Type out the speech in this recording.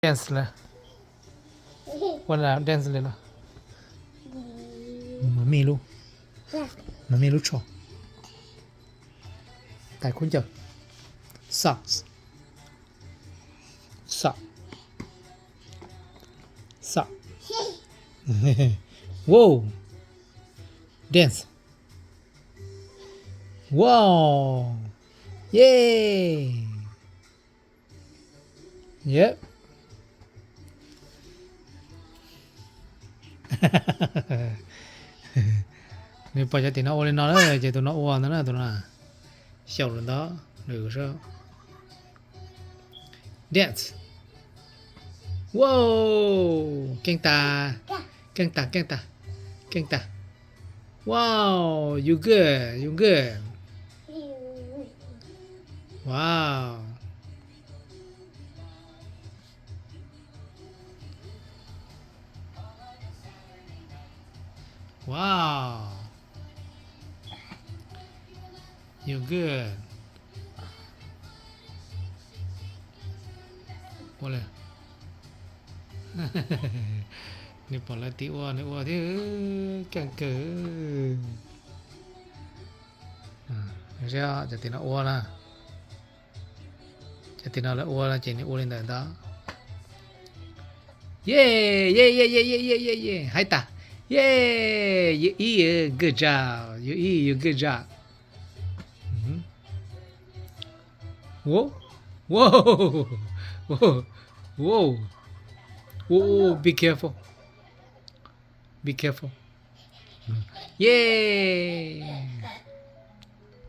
Dance lawm. Ua dance li no. Mami lub, mami lub tsho. Tais khaub ncaws. Socks. Socks. Socks. Wow. Dance. Wow. Yeah. Yep. Nws pom cov tim no ua li no lawm ces tus no ua ntawd na, tus no. Xyaum lawm ntawd nws. Dance. Wow, keej tas, keej tas, keej tas, keej tas. Wow, you good, you good. Wow. Wow. You good. Ua li. Nws pom lawv tim ua nws ua thiab, keej kawg. Cov tim no ua na. Cov tim no lawv ua no ces nws ua li ntawm ntawd. Ye, ye, ye, ye, ye, ye, ye, ye, hais tas. Ye, you eat, good job, you eat, you good job. Whoa, whoa, whoa, whoa, whoa, be careful, be careful. Ye.